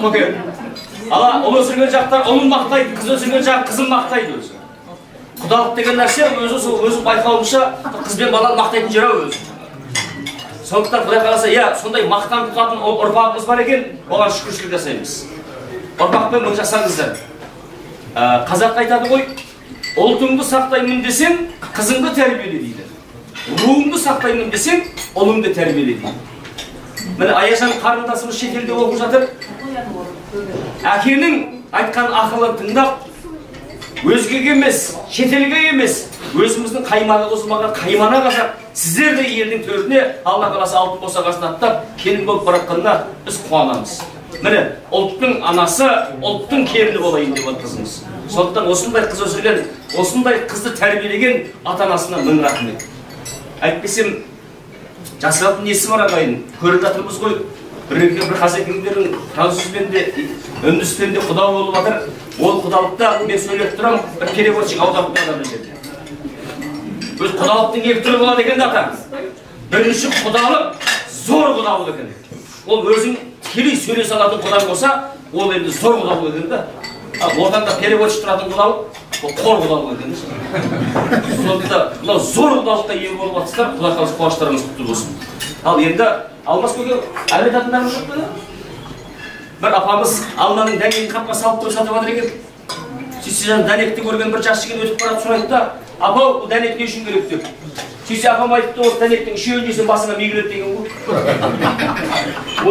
Көке. Ала ұл өсірген жақтар ұлын мақтайды, қыз өсірген жақ қызын мақтайды өзі. Құдалық деген нәрсе өзі сол өзі байқауымша қыз бен баланы мақтайтын жер ау өзі. Сондықтан Құдай қаласа, иә, сондай мақтан тұтатын ұрпағымыз бар екен, оған шүкіршілік жасаймыз. Ұрпақпен мың жасаңыздар. Қазақ айтады ғой, ұлтыңды сақтаймын десең, қызыңды тәрбиеле дейді. Руыңды сақтаймын десең, ұлыңды тәрбиеле дейді. Міне Аяжан қарындасымыз шетелде оқып жатыр. Әкенің айтқан ақылын тыңдап, өзгеге емес, шетелге емес, өзіміздің қаймағы қосылмаған қаймана қазақ, сіздер де елдің төріне Алла қаласа алтын босағасын аттап, келін болып баратқанына біз қуанамыз. Міне, ұлттың анасы, ұлттың келіні болайын деп отыр қызымыз. Сондықтан осындай қыз өсірген, осындай қызды тәрбиелеген ата-анасына мың рахмет. Әйтпесем, жасыратын несі бар ағайын, көріп жатырмыз ғой, бір қазекеңдердің французбен де, үндіспен де құда болып жатыр. Ол құдалықта мен сөйлеп тұрамын, бір переводчик аударып тұрады ана жерде. Өз құдалықтың екі түрі болады екен да ата. Бірінші құдалық зор құдалық екен. Ол өзің тікелей сөйлесе алатын құдаң болса, ол енді зор құдалық екен да. Ортаңда переводчик тұратын құдалық, ол қор құдалық екен. Сондықтан мынау зор құдалыққа ие болып жатсыздар, Құдай қаласа қуаныштарыңыз құтты болсын. Ал енді Алмас көке ән айтатындарыңыз жоқ па? Бір апамыз алманың дәнегін қапқа салып қойып сатып жатыр екен. Сөйтсе жаңа дәнекті көрген бір жас жігіт өтіп барады, сұрайды да, апау, бұл дәнек не үшін керек деп. Сөйтсе апам айтыпты, осы дәнектің үшеуін жесең басыңа ми кіреді деген ғой.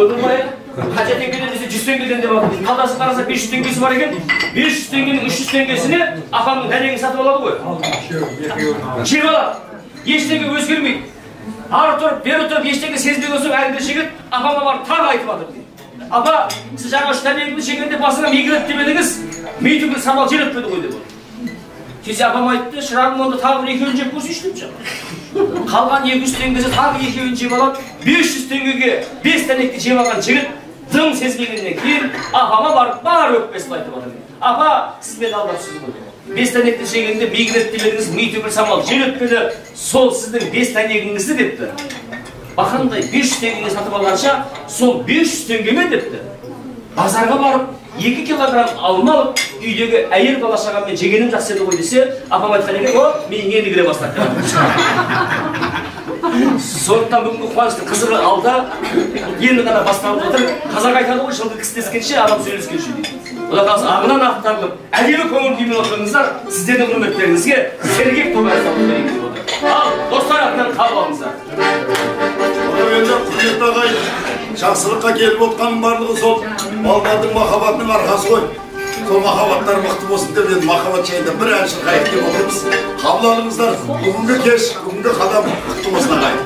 Ойбай, қанша теңгеден десе 100 теңгеден деп алды. Қалтасын қараса 500 теңгесі бар екен. 500 теңгенің 300 теңгесіне апамның дәнегін сатып алады ғой. Жеп алады. Ештеңе өзгермейді. Ары тұрып, бері тұрып, ештеңе сезбеген соң әлгі жігіт апама барып тағы айтып жатыр дейді. Апа, сіз жаңа үш дәнегіңді жегенде басыңа ми кіреді деп едіңіз, ми түгіл самал жел өтпеді ғой деп. Сөйтсе апам айтты, шырағым, онда тағы бір екеуін жеп көрсейші деп жаңа. Қалған 200 теңгесі тағы екеуін жеп алады. 500 теңгеге 5 дәнекті жеп алған жігіт дым сезбегеннен кейін апама барып бар өкпесін айтып жатыр. Апа, сіз мені алдапсыз ғой деп. 5 дәнекті жегенде ми кіреді деп едіңіз, ми түгіл самал жел өтпеді, сол сіздің 5 дәнегіңізді депті. Бақандай 500 теңгеге сатып алғанша, сол 500 теңгеме депті. Базарға барып 2 килограмм алма алып, үйдегі әйел бала шағаммен жегенім жақсы еді ғой десе, апам айтқан екен, о, мен енді кіре бастады. Сондықтан бүгінгі қуаныштың қызығы алда, енді ғана басталып жатыр. Қазақ айтады ғой, жылқы кісінескенше, адам сөйлескенше дейді. Құдай қаласа ағынан ақтарылып, әдемі көңіл күймен отырыңыздар, сіздердің құрметтеріңізге Сергек тобы ән салып берейін деп отыр. Ал, достар атынан қабыл алыңыздар. Енді құрметті ағайын, жақсылыққа келіп отқанның барлығы сол балалардың махаббатының арқасы ғой. Сол махаббаттар мықты болсын деп енді махаббат жайында бір ән шырқайық деп отырмыз. Қабыл алыңыздар. Бүгінгі кеш, бүгінгі қадам құтты болсын ағайын.